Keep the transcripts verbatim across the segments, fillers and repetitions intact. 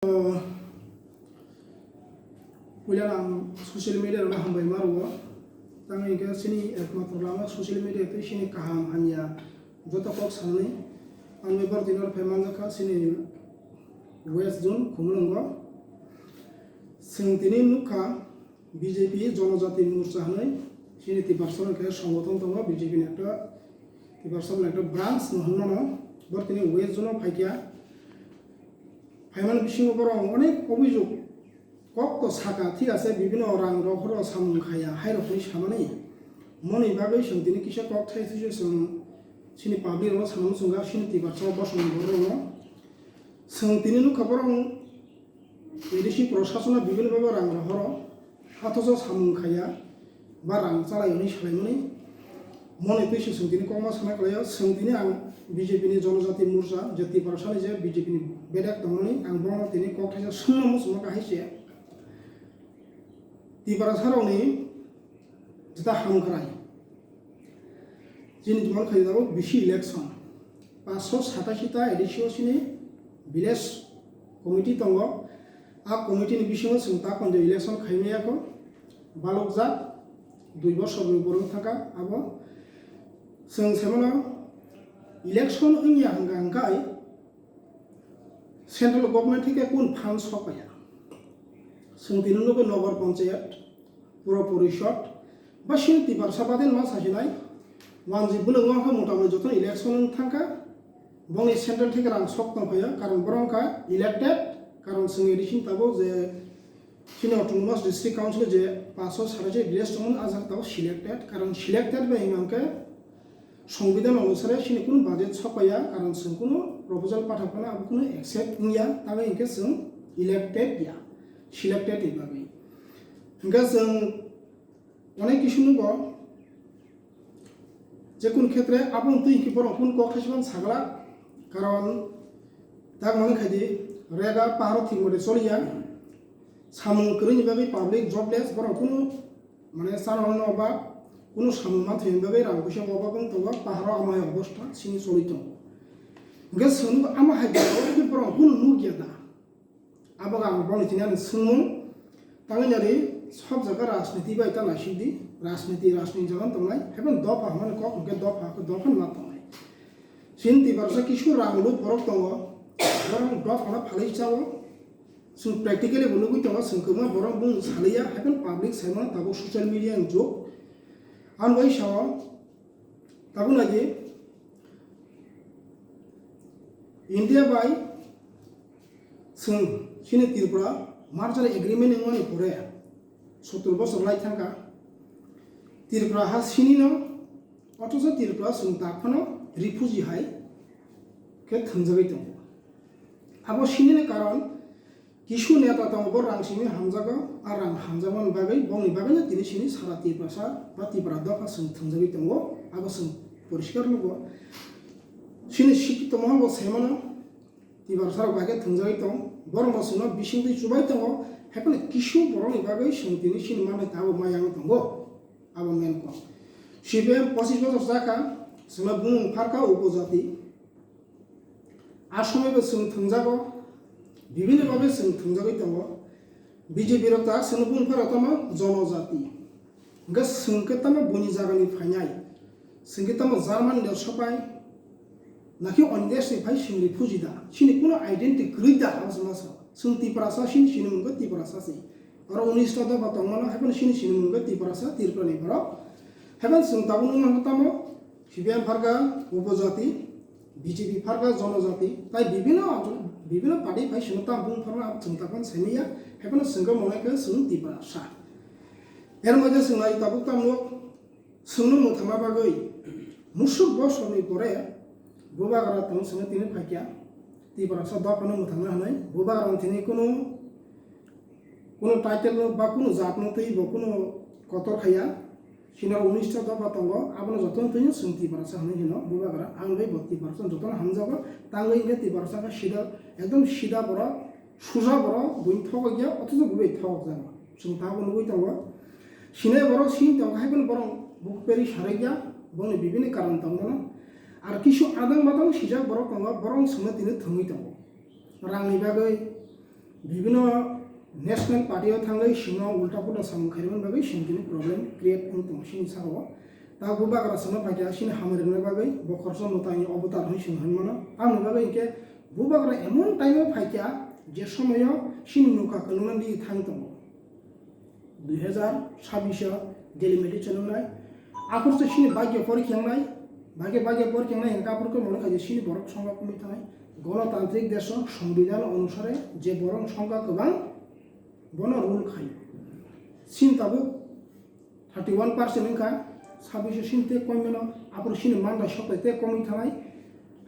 Puila ang social media rokno hambai ma rwo. Tamo hinkhe chini ekmatro lama social media tei chini kaham hamya joto kok sanani. Ang bai borok tini oro phai manjakha chini West Zone Khumulwngo. Chwng tini nukha B J P Jonojati Morcha hwnwi chini Tiprasa khe songothon tongo, B J P ni ekta Tiprasa ni ekta branch no hwnmano. Borok tini West Zone o phaikha. Phaimani bisingo borok onek obhijog kok to saka, thik ase, bibino rang rok horo samung khaya, hai rok hinwi samani. Moni bagwi chwng tini kisa kok thai thai se chwng chini public rokno sana muchungo, chini Tiprasa bosong borok rokno. Chwng tini nukha borok A D C proshasona bibino bagwi rang rok horo, othocho samung khaya. Ba rang chalai hwnwi salaimani. Moni twi se chwng tini kokma sana khlaio, chwng tini ang B J P ni Jonojati Morcha je Tiprasa ni je B J P ni bedek tongmani, ang bono tini kok thaisa swngno muchungma kahai se. Tiprasa rokni jeta hamkrai. Chini jemon khaijak tabuk bisi election. Paanch sho satashi ta A D C o chini village committee tongo. A committee ni bisingo chwng ta konjo election khaimaya kho. Balokjak dui bosor ni borok thangkha abo. Chwng saimano election wngya hwnkha hwnkhe central government theke kun fund sokpaiya. Chwng tini nukgo Nagar Panchayat, Pura Parishad, ba chini Tiprasa baden ma sasinai, wanjwi bwlwngo khe motamoti jotono election wng thangkha, bongni central theke rang sok tongphaio, karon borok wngkha elected, karon chwng A D C ni tabuk je chini Autonomous District Council je paanch sho satashi village tongmani, ah jaga tabuk selected, karon selected bai hwnkhe Songbidan onusare chini kunu budget sokpaiya, karon chwng kunu proposal pathak phano abo kunu accept wngya, tamo hinkhe chwng elected ya, selected ni bagwi. Hinkhe chwng onek kisu nugo, je kunu khetre abo twi hinkhe borok kunu kok thaisima sakla, karon tak mani khaidi rega paharo thik mote choliya, samung kwrwini bagwi public jobless, borok kunu mane chana hwnwi no ba, kunu samung manthokni bagwi rang puisa bo ba wng tongo, paharo amai obostha chini choli tongo. Hwnkhe chwng ama hai borok khe borok kunu nukya da? Abo ang boni tini ani swngmung. Tangwi nari sob jaga rajniti bai ta naisik di, rajniti rajniti jaga tongnai, haiphano dopha hwnmani kok hwnkhe dopha khe dopha ma tongnai. Chini Tiprasa kisu rang lut borok tongo, borok dophano phalwi chao. Chwng practically bo nugwi tongo, chwng kwbangma borok bung saliya, haiphano public saimano tabuk social media ni jug. Ang bai sao, tabuk nai di, India bai chwng chini Tripura merger agreement wngmani pore sottor bosor lai thangkha. Tripura ha sinino, othocho Tripura chwng tak phano refugee hai khe thwngjagwi tongo. Abo sinini karon kisu neta tongo, bo rang simi hamjago, a rang hamjakmani bagwi, bongni bagwino tini sini sara Tiprasa ba Tipra dopha chwng thwngjagwi tongo, abo chwng poriskar nugo. Sini sikito mohor bo saimano, Tiprasa rok bai khe thwngjagwi tong, borok bo chwngno bisingtwi chubai tongo, haiphano kisu borokni bagwi chwng tini sini manthai abo ma yang tongo. Abo main kok. C P M pochis bosor chakha, chwngno bumung pharkha upojati. A somoi bo chwng thwngjago, bibinno babe chwng thwngjagwi tongo. B J P rok ta chwngno bumung pharkha tamo jonojati. Hwnkhe chwng khe tamo buini jagani phainai? Chwng khe tamo Germany ni sopai? Nakhe on desh ni phai chwng refugee da? Chini kuno identity kwrwi da? Abo chwngno sa. Chwng Tiprasa, chini sini mungkhe Tiprasa se. Oro unis ta dopha tongmano, haiphano chini sini mungkhe Tiprasa, Tripura ni borok. Haiphano chwng tabuk nung mangkha tamo, C P M pharkha upojati, B J P pharkha jonojati, tai bibinno, bibinno party phai chwngno tamo bung pharkha chwng tabuk saimanya, haiphano chwng khe monai khe chwng Tiprasa. Er moddhe chwng nai tabuk tamo nuk, chwngno mwthangna bagwi musuk bosorni pore bubagra tong chwngno tini phaikha, Tiprasa dophano mwthangna hwnwi. Bubagrano tini kunu, kunu title no ba kunu jat no twi bo kunu kotor khaiya. Chini unis ta dopha tongo, abono jotono twino chwng Tiprasa hwnwi hino bubagra. Ang bai bo Tiprasa jotono hamjago, tangwi hwnkhe Tiprasa khe sida, ekdom sida borok, suja borok, buini thokok ya, othocho bo bai thokok jago. Chwng tabuk nugwi tongo. Sinai borok sini tongo, hai phano borok buphukperi sarikya, bongni bibini karon tongmano. Ar kisu adang badang sijak borok tongo, borok chwngno tini thwngwi tongo. Rangni bagwi, Bibino national party o thangwi sino ulta pulta samung khairokni bagwi sini kini problem create wng tongo sini saka o. Ta bubagra sino phaikha sini hamari rwna bagwi bo khoroksa mwtai ni obotar hwnwi sini hwnwi mano. Aboni bagwi hinkhe bubagra emon time o phaikha je somoyo sini nokha kwlwngna di thang tongo. Dui hazar sabbish o delimitation wngnai. Aphuru se sini bagya porikha wngnai. Bagya bagya porikha wngnai hinkhe aphuru khe mone kha je sini borok songkha kwmwi thanai. Gonotantrik desh o songbidhan onusare je borok songkha kwbang bono rule khai. Sini tabuk thirty one percent wngkha, sabbish o sini tei koimano, aphuru sini manthai sokthai tei komwi thanai.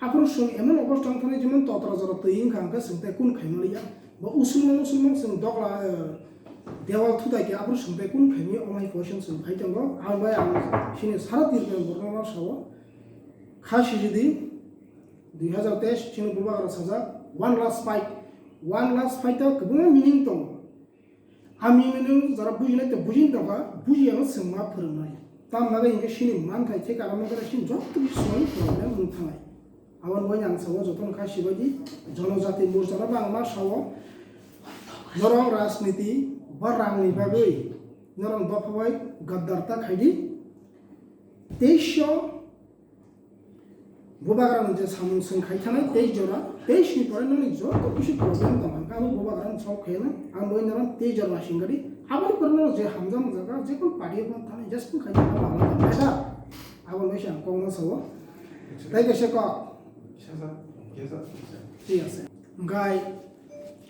Aphuru chwng emon obostha wng thani jemon totra jora twi wngkha hwnkhe chwng tei kun khaimaliya. Bo usulmung usulmung chwng dogla, eh, dewal thutai khe aphuru chwng tei kun khaimaya, omai poison chwng phai tongo. Ang bai ang sini sara Tripura borokno sao. Kha sijidi dui hazar teis chini bubagra sajak one last fight. One last fight o kwbangma meaning tongo. Ami nwng jora bujinai tei bujin tongkha, bujiya no chwng ma phwrwngnai. Tamni bagwi hinkhe sini manthai theka rwmani bagwi sini joto kisi swnamwi problem wng thanai. Aboni bagwi ang sao jotono kha sibaidi Jonojati Morcha no bo ang ma sao, norok rajniti ba rangni bagwi norok dopha bai gaddarta khaidi. Teisho Bubagrano je samung chwng khai thanai teis jora, teis ni pore nini joto kisi problem tong kha, abo bubagrano solve khai no, ang bo nini teis jora sing gari, aboni pore no je hamjak mangjak je kun party o thanai just kun khai thanai, abo no se ang kok no sao. Tai kaisa kok. Thik ase. Gai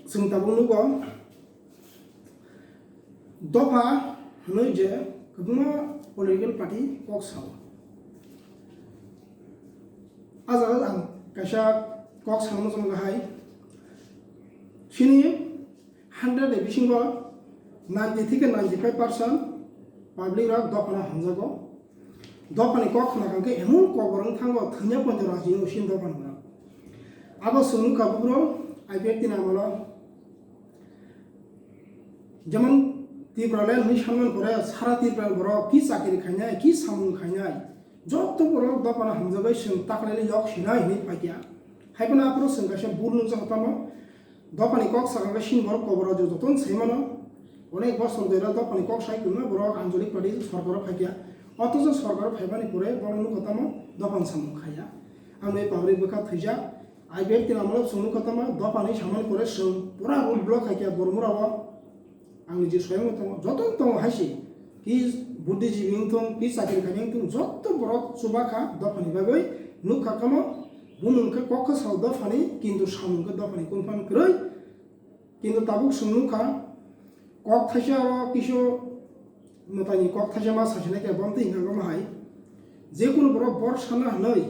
chwng tabuk nugo. Dopha hwnwi je kwbangma political party kok sao. A jaga ang kaisa kok sana muchungo hai. Chini hundred ni bisingo ninety theke ninety five percent public rok dophano hamjago. Dophani kok khna khe emon kok borok thango thwngya ponjo raji o sin dophani borok. Abo chwng nukha bubro I P F T ni amolo. Jemon Tipraland hwnwi sanmani pore sara Tipraland borok ki chakri khainai, ki samung khainai, joto borok dophano hamjagwi chwng taklaini yok sinai hwnwi phaikha. Haiphano aphuru chwng kaisa bul nukjago tamo. Dophani kok sakha khe chini borok kobor rajyo jotono sai mano. Onek bosor dera dophani kok sai kwbangma borok Anjali Party sorkaro phaikha. Othocho sorkaro phaimani pore borok nukha tamo dophani samung khaiya. Ang bai public bwkha thwijak. I P F T ni amolo chwng nukha tamo dophani samani pore chwng pura road block khaikha Bormura o. Ang niji swiyangno tongo, joto tongo hai se. Ki buddhijibi wng thung, ki chakri khainai wng thung, joto borok chubakha dophani bagwi. Nukha kamo, bumung khe kok khe sao dophani, kintu samung khe dophani kunphang kwrwi. Kintu tabuk chwng nukha, kok thaisa oro kisu mwtaini kok thaisa ma sasinai khe, bo twi hwnka kamo hai. Jekunu borok bor sana hwnwi,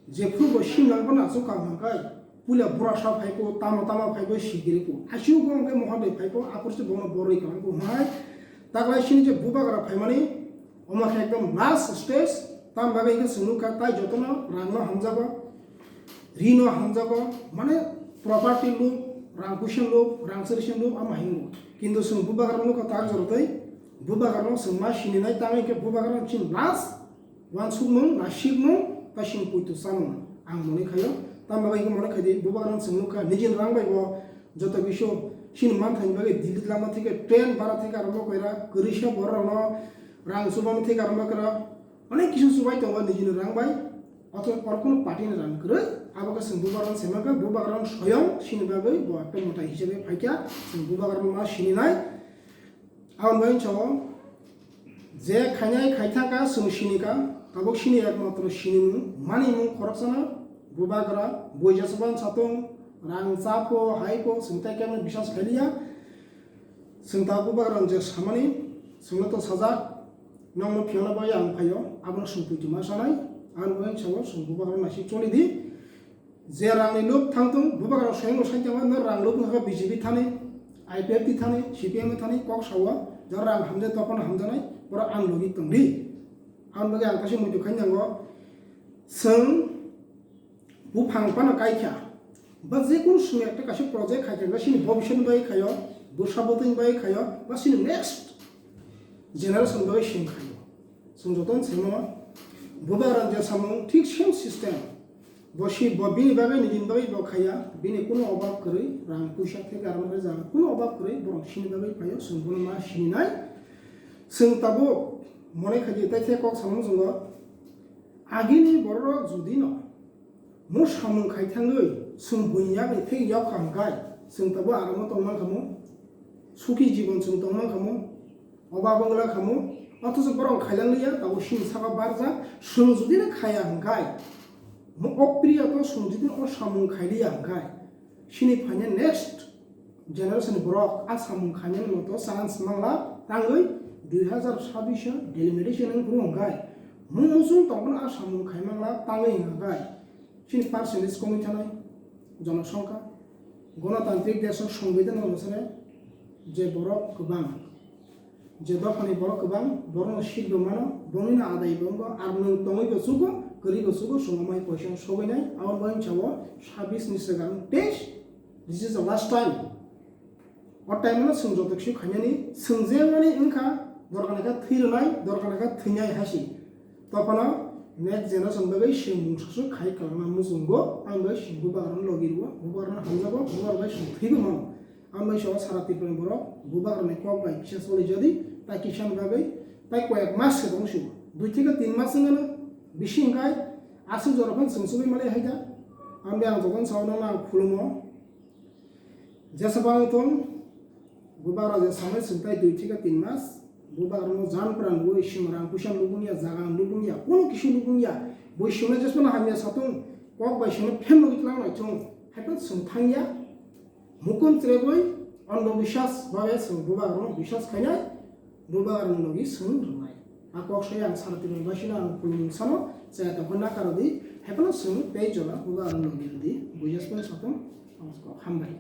jephru bo simlangbo naisuk kha hwnkhai, puila burasa phaibo, tamo tamo phaibo sigiribo. Asuk bo hwnkhe moha bai phaibo, aphuru se bono borwi kha hwnkhai. Taklai sini je bubagra phaimani, omo khe ekdom last stage, tam bagwi hwnkhe chwng nukha tai jotono rangno hamjago, rino hamjago, mane property lub, rang puisa lub, rang chwrwisa lub, amo hingo. Kintu chwng bubagra nukha tak jorotwi, bubagrano chwng ma sininai tangwi hwnkhe bubagrano chini last Uansukmung, nasikmung, tei sini poito chamung ang mone khaio. Tamo bagwi khe mone khai di, bubagrano chwng nukha, nijini rang bai bo joto kisu sini manthai bagwi Delhi lama theke train bhara theke arombo koira, kwrwisa bororokno rang chubama theke arombo koira, onek kisu chubai tongo nijini rang bai. Otho oro kunu party ni rang kwrwi, abo khe chwng bubagrano se mankha, bubagrano soyong sini bagwi bo ekta mwtai hisabe phaikha, chwng bubagrano ma sininai. Aboni bagwi sao, je khainai khaithangkha chwng sinikha, tabuk sini ekmatro sinimung, manimung khoroksano, bubagra, buija chuban satung, rang chapho, haipho, chwng tei kemno biswas khailiya. Chwng ta bubagrano je samani, chwngno to sajak, nokno phiyokna bagwi ang phaio, abono chwng poito ma sanai, aboni bagwi sao chwng bubagrano naisik choli di. Je rangni lub thangthung, bubagrano swiyangno sai tongma, no rang lub wngkha B J P thani, I P F T thani, C P M thani, kok sao, je rang hamjai, dophano hamjaknai, borok ang logi tongdi. Aboni bagwi ang kaisa muitu khainai nango, chwng buphang phano kaikha, ba jekunu chwng ekta kaisa project khaikha, ba chini bobiswtni bagwi khaio, bwsa bwtwini bagwi khaio, ba chini next generation bagwi chwng khaio. Chwng jotono saimano, bubagrani je samung, thik same system. Bo si, bo bini bagwi, nini bagwi bo khaiya, bini kuno obab kwrwi, rang puisa theke aro bagwi jaga kuno obab kwrwi, borok sini bagwi phaio, chwng bono ma sininai. Chwng tabuk monai khaidi, tai khe kok samung chwngo, agini bororok judino mo samung khai thangwi chwng buini yakni theke yok kha hwnkhe, chwng tabuk aramo tong man kha mo, suki jibon chwng tong man kha mo, obab wngla kha mo, othocho borok khailang liya, tabuk sini saka barjak, chwng judino khaiya hwnkhe, mo opriya to chwng judino o samung khai liya hwnkhe, sini phaina next generation ni borok a samung khainani moto chance mangla tangwi dui hazar chabbish o delimitation wng phuru hwnkhe mung muchung tongmani a samung khai mangla tangwi hwnkhe chini percentage komwi thanai jonosongkha gonotantrik desh o songbidhan onusare je borok kwbang je dophani borok kwbang borokno seat bo mano bongni no adai bo wngo ar nwng tongwi bo chugo kwrwi bo chugo chwng amai poisa sogwi nai aboni bagwi chao chabbish ni swkang teis. This is the last time. O time no chwng joto kisi khainani chwng je mani wngkha dorkar naikha thwi rwnai dorkar naikha thwinai hasi. Tophano next generation bagwi chwng mungsa su khai kwlangna muchungo ang bai chwng bubagrano logi rwo bubagrano hamjago bubagrano bai chwng thwibo mano. Ang bai sao sara Tripura ni borok bubagrani kok bai kisa choli jadi tai kisa ni bagwi tai koyak mas se tong si dui theke tin mas wngano bisi hwnkhe aswk jora phano chwng chugwi mali hai da. Ang bai ang jotono sao nang khulumo. Jesa bang tong, bubagra je samai singtai dui theke tin mas, bubagrano jan pran rwi sing rang puisa lubung ya, jaga lubung ya, kono kisu lubung ya, bui singno jesmano hamya satung, kok bai singno phem rwi tlang nai thung, haiphano sing thang ya, mukum chrebwi, andho biswas babe sing bubagrano biswas khainai, bubagrano logi sing rwnai. A kok sai ang sara tini basino ang khulum sano, chaya tongkha nakaro di, haiphano sing tei jora bubagrano logi rwdi, bujas pun satung, hambai.